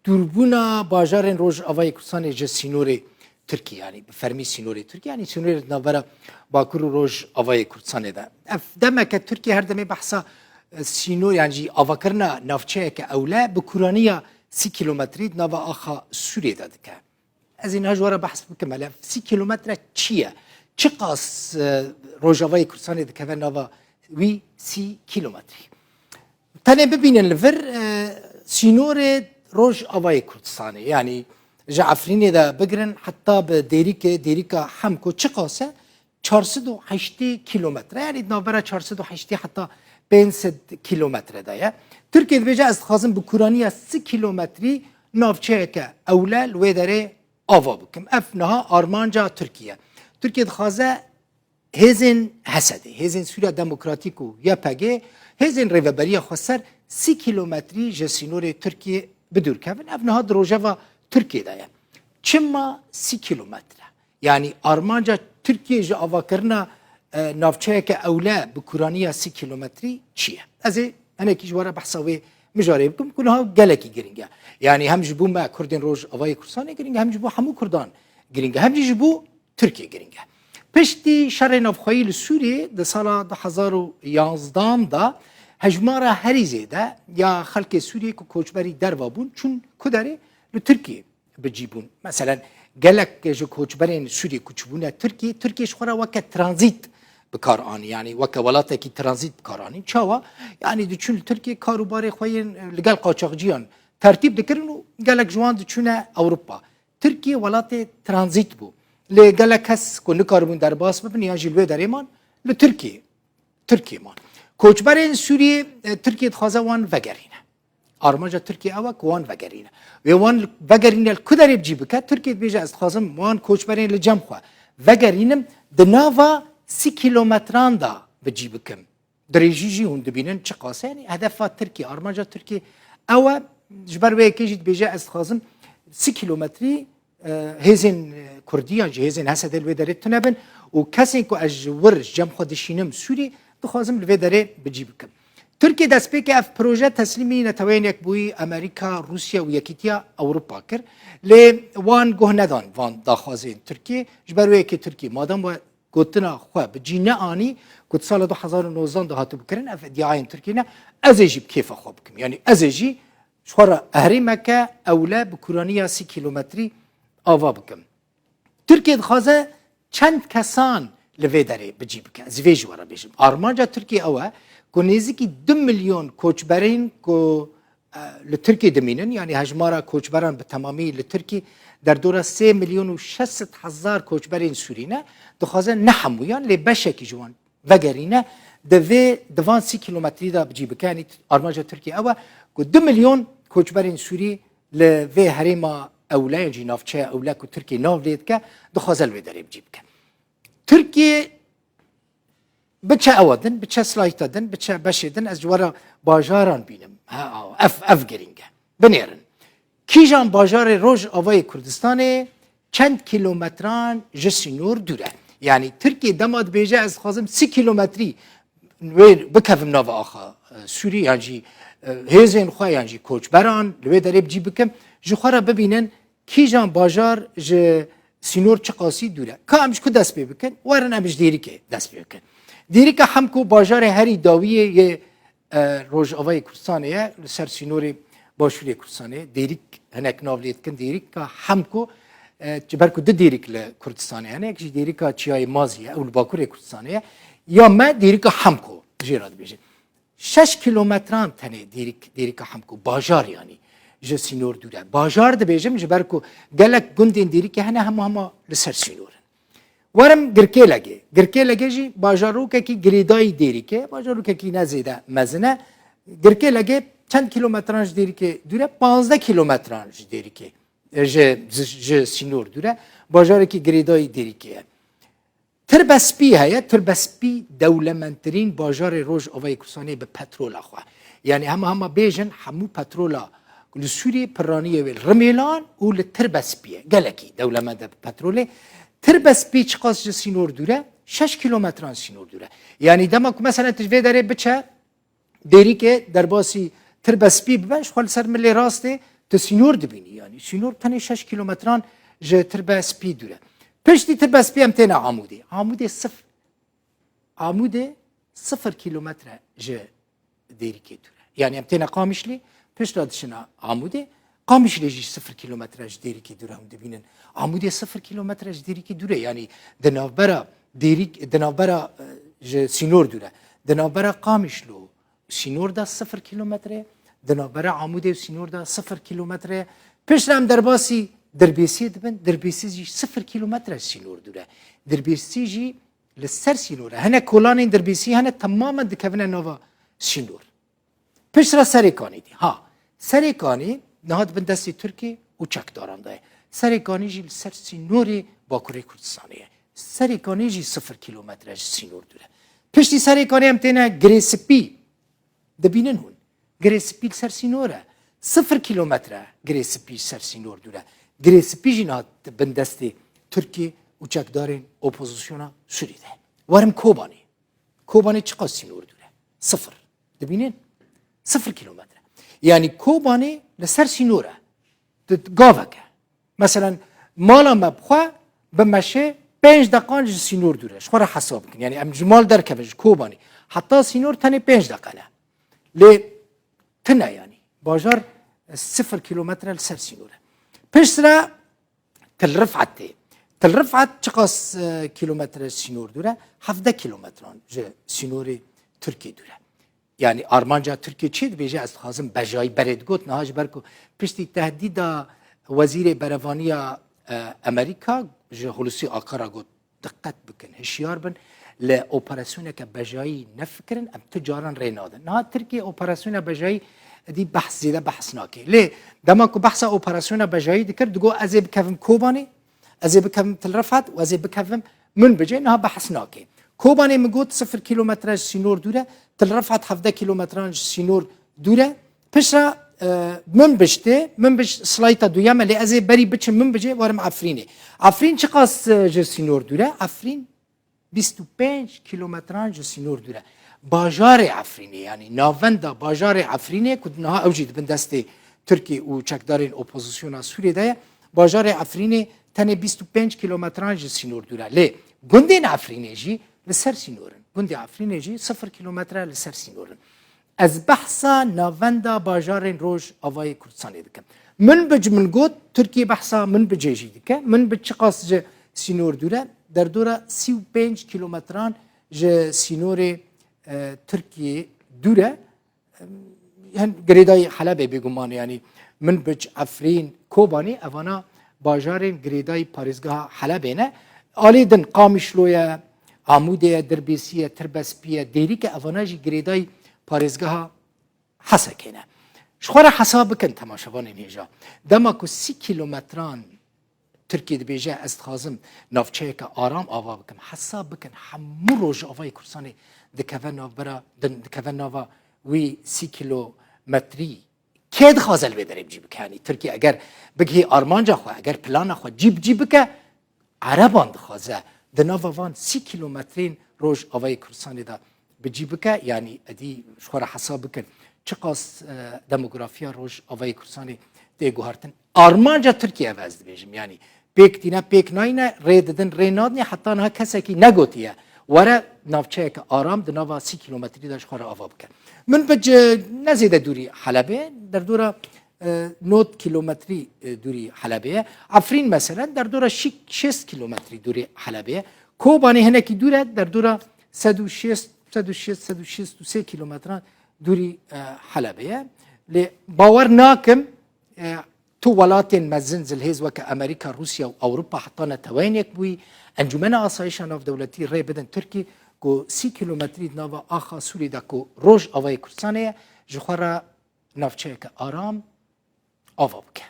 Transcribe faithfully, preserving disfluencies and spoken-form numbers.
dûrbûna bajarên Rojavayê Kurdistanê ji sînorê Tirkiyê, yanî bi fermî sînorê Tirkiyê, yanî sînorê di navbera Bakur û Rojavayê Kurdistanê de. Ev demeke Tirkiye her demê behsa, e, sînor, yan jî avakirina navçeyeke ewle bi kûraniya sî kîlometrî di nava axa Sûriyê de dike. Ez ê niha ji we re behs bikim, hele sî kîlometre çi ye? Çiqas, e, Rojavayê Kurdistanê dikeve nava wî sî kîlometrî? Tenê bibînin li vir, e, sînorê Rojavayê Kurdistanê, yanî ji Efrînê de bigirin heta bi Dêrikê, Dêrika Hemko çiqas e? Çar sed û heştê kîlometre, yanî di navbera çar sed û heştê heta pênc sed kîlometre de ye. Tirkiye dibêje, ez dixwazim bi kûraniya sî kîlometrî navçeyeke ewle li wê derê ava bikim. Ev niha armanca Tirkiye. Tirkiye dixwaze hêzên H S D, Hêzên Sûriya Demokratîk û Y P G, hêzên Rêveberiya Xweser sî kîlometrî ji sînorê Tirkiyê bi dûr kevin. Ev niha di rojeva Tirkiyê de ye. Çima sî kîlometre? Yanî armanca Tirkiyê ji avakirina, e, navçeyeke ewle bi kûraniya sî kîlometrî çi ye? Ez ê hinekî ji we re behsa wê mijarê bikim ku niha gelekî giring e. Yanî hem ji bo me Kurdên Rojavayê Kurdistanê giring e, hem ji bo hemû Kurdan giring e, hem jî ji bo Tirkiye giring e. Piştî şerê navxweyî li Sûriyê di sala du hezar û yanzdehan de hejmara herî zêde ya xelkê Sûriyê ku koçberî derve bûn, çûn ku derê? Li Tirkiyê bi cî bûn. Meselen, gelek ji koçberên Sûriyê ku çûbûne Tirkiyê, Tirkiye ji xwe re weke tranzît bi kar anî, yanî weke welatekî tranzît bi kar anî. Çawa? Yanî diçûn li Tirkiyê kar û barê xwe yên li gel qaçaxciyan tertîb dikirin û gelek ji wan diçûne Ewropa. Tirkiye welatê tranzît bû. Lê gelek kes ku nikaribûn derbas bibin yan jî li wê derê man, li Tirkiyê, Tirkiyê man. Koçberên Sûriyê, e, Tirkiye dixwaze wan vegerîne. Armanca Tirkiye ew e ku wan vegerîne. Wê wan vegerîne li ku derê bi cî bike? Tirkiye dibêje, ez dixwazim wan koçberên li cem xwe vegerînim, di nava sî kîlometran de bi cî bikim. Dirêjî jî hûn dibînin çiqas e. Yanî hedefa Tirkiyê, armanca Tirkiyê ew e. Ji ber wê yekê jî dibêje, ez dixwazim sî kîlometrî, e, hêzên, e, Kurdî yan jî hêzên H S D li wê derê tune bin û kesên ku ez ji wir ji cem xwe dişînim Sûrî, dixwazim li vê derê bi cî bikim. Tirkiye destpêkê ev proje teslîmî Neteweyên Yekbûyî, Amerîka, Rûsya û Yekîtiya Ewropa kir. Lê wan guh nedan van daxwazên Tirkiyê. Ji ber wê yekê Tirkiye madem we gotina xwe bi cî neanî ku di sala du hezar û nozdeh de hatibû kirin, ev îdiayên Tirkiyê ne, ez ê jî bi kêfa xwe bikim. Yanî ez ê jî ji xwe re herêmeke ewle bi kûraniya sî kîlometrî ava bikim. Tirkiye dixwaze çend kesan li vê derê bi cî bike. Ez vê ji we re bêjim. Armanca Tirkiye ew e ku nêzîkî du milyon koçberên ku e, li Tirkiyê dimînin, yanî hejmara koçberan bi temamî li Tirkî derdora sê milyon û şeş sed hezar koçberên Sûrî ne, dixwaze ne hemûyan, lê beşekî ji wan vegerîne. Di vê, di van sî kîlometrî de bi cî bike, yanî armanca Tirkiyê ew e ku du milyon koçberên Sûrî li vê herêma ewle, yan jî navçeya ewle ku Tirkiyê nav lê dike, dixwaze li wê derê bi cî bike. Tirkiye biçe ewa din, biçe slayta din, biçe beşê din, ez ji we re bajaran bînim. Ha, ev, ev girîng e. Binêrin. Kîjan bajarê Rojavayê Kurdistanê çend kîlometran ji sînor dûr e? Yanî Tirkiye dema dibêje, ez dixwazim sî kîlometrî wê bikevim nava axa, e, Sûrî, yan jî, e, hêzên xwe, yan jî koçberan li wê derê bi cî bikim, ji xwe re bibînin, kîjan bajar ji sînor çiqasî dûr e? Ka em ji ku dest pê bikin? Werin em ji Dêrikê dest pê bikin. Dêrika Hemko bajarê herî dawiyê yê, e, Rojavayê Kurdistanê ye, li ser sînorê Başûrê Kurdistanê. Dêrik hinek nav lê dikin, Dêrika Hemko, e, ji ber ku du Dêrik li Kurdistanê hene, yek jî Dêrika Çiyayê Mazî ye, ew li Bakurê Kurdistanê ye. Ya me Dêrika Hemko jê re dibêjin. Şeş kîlometran tenê Dêrik, Dêrika Hemko, bajar yanî ji sînor dûr e. Bajar dibêjim, ji ber ku gelek gundên Dêrikê hene, hema hema li ser sînor in. Werim Girkêlegê. Girkêlegê jî bajarokekî girêdayî Dêrikê, bajarokekî ne zêde mezin e. Girkêlegê çend kîlometran ji Dêrikê dûr e? Panzdeh kîlometran ji Dêrikê, e, ji, ji, ji sînor dûr e. Bajarekî girêdayî Dêrikê ye. Tirbespî heye. Tirbespî dewlemendtirîn bajarê Rojavayê Kurdistanê bi petrola xwe. Yanî hema hema bêjin hemû petrola li Sûriyê piraniyê wê li Rimêlan û li Tirbespî ye. Gelekî dewlemend e bi petrolê. Tirbespî çiqas ji sînor dûr e? Şeş kîlometran sînor dûr e. Yanî dema ku mesela tu ji vê derê biçe, Dêrikê derbasî Tirbespî bibe, ji xwe li ser milê rastê Tu sînor dibînî, yanî sînor tenê şeş kîlometran ji Tirbe Spî dûr e. Piştî Tirbe Spî em têne Amûdê. Amûdê sif-, Amûdê sifir kîlometre ji Dêrikê dûr e. Yanî em têne Qamişlî, piştre dişine Amûdê. Qamişlê jî sifir kîlometre ji Dêrikê dûr e, hûn dibînin. Amûdê sifir kîlometre ji Dêrikê dûr e. Yanî di navbera Dêrik, di navbera, e, ji sînor dûr e. Di navbera Qamişlo sînor de sifir kîlometre, di navbera Amûdê û sînor de sifir kîlometre. Piştre em derbasî Dirbêsiyê dibin, Dirbêsî jî sifir kîlometre sînor dûr e. Dirbêsî jî li ser sînor e. Hene kolanên Dirbêsî hene temamen dikevine nava sînor. Piştre Serê Kanî dî. Ha, Serê Kanî niha di bin destê Tirkê û çekdaran de ye. Serê Kanî jî li ser sînorê Bakurê Kurdistanê ye. Serê Kanî jî sifir kîlometre ji sînor dûr e. Piştî Serê Kanî em têne Girê Spî. Dibînin hûn. Girê Spî li ser sînor e. Sifir kîlometre Girê Spî ji ser sînor dûr e. Girê Spî jî niha di bin destê Tirkê û çekdarên opozisyona Sûrî de ye. Werim Kobanê. Kobanê çiqas sînor dûr e? Sifir. Dibînin? Sifir kîlometre. Yanî Kobanê li ser sînor e. Di gavek e. Meselen, mala me bi xwe bi meşê pênc deqan ji sînor dûr e. Ji xwe re hesab bikin. Yanî em ji mal derkevin, ji Kobanê heta sînor tenê pênc deqe ne. Lê tune yanî. Bajar sifir kîlometre li ser sînor e. Piştre Til Rifat tê. Til Rifat çiqas, e, kîlometre sînor dûr e? Hevdeh kîlometran ji sînorê Tirkiyê dûr e. Yanî armanca Tirkiyê çi dibêje? Ez dixwazim bejayî, berê digot, niha ji ber ku piştî tehdîda wezîrê berevaniya, e, Amerîka ji Hulusi Akar re got, diqet bikin, hişyar bin, li operasyoneke bejayî nefikirin, em tu caran rê nadin. Niha Tirkiye operasyona bejayî dî behs, zêde behs nake. Lê dema ku behsa operasyona bejayî dikir, digot, ez ê bikevim Kobanê, ez ê bikevim Til Rifat û ez ê bikevim Minbicê, niha behs nake. Kobanê min got sifir kîlometre ji sînor dûr e, Til Rifat hevdeh kîlometran ji sînor dûr e. Piştre, e, Minbic tê, Minbic slayta duyem e, lê ez ê berî biçim Minbicê, werim Efrînê. Efrîn çiqas, e, ji sînor dûr e? Efrîn bîst û pênc kîlometran ji sînor dûr e. Bajarê Efrînê, yanî navenda bajarê Efrînê ku niha ew jî di bin destê Tirkî û çekdarên opozisyona Sûriyê de ye, bajarê Efrînê tenê bîst û pênc kîlometran ji sînor dûr e. Lê gundên Efrînê jî li ser sînor in. Gundê Efrînê jî sifir kîlometre li ser sînor in. Ez behsa navenda bajarên Rojavayê Kurdistanê dikim. Minbic min got, Tirkiye behsa Minbicê jî dike. Minbic çiqas ji sînor dûr e? Derdora sî û pênc kîlometran ji sînorê, e, Tirkiyê dûr e. Hin girêdayî Helebê bêguman, yanî Minbic, Efrîn, Kobanê, evana bajarên girêdayî parêzgeha Helebê ne. Alî din Qamişlo ye, Amûdê ye, Dirbêsî ye, Tirbespî ye, Dêrîk e, evana jî girêdayî parêzgeha Hesekê ne. Ji xwe re hesab bikin temaşevanên hêja. Dema ku sî kîlometran Tirkiye dibêje, ez dixwazim navçeyeke aram ava bikim. Hesab bikin, hemû Rojavayê Kurdistanê dikeve navbera, din-, dikeve nava wî sî kîlometrî. Kê dixwaze li vê derê bi cî bike? Yanî Tirkiye eger bigihê armanca xwe, eger plana xwe cî bi cî bike, Ereban dixwaze di nava van sî kîlometrên Rojavayê Kurdistanê de bi cî bike, yanî edî ji xwe re hesab bikin, çiqas, e, demografiya Rojavayê Kurdistanê tê guhartin. Armanca Tirkiye, ev ez dibêjim, yanî pêk tîne, pêk nayne, rê didin, rê nadinê, heta niha kesekî negotiye were navçeyeke aram di nava sî kîlometrî de ji xwe re ava bike. Minbic ne zêde dûrî Helebê, derdora, e, nod kîlometrî, e, dûrî Helebê ye. Efrîn meselen derdora şî-, şêst kîlometrî dûrî Helebê ye. Kobanê hinekî dûr e, derdora sed û şêst, sed û şêst, sed û şêst û sê kîlometran dûrî, e, Helebê ye. Lê bawer nakim, e, tu welatên mezin zilhêz weke Amerîka, Rûsya û Ewropa heta neteweyên Yekbûyî, Encûmena Asayişa Navdewletî rê bidin Tirkî ku sî kîlometrî di nava axa Sûrî de ku Rojavayê Kurdistanê ye, ji xwe re navçeyeke aram ava bike.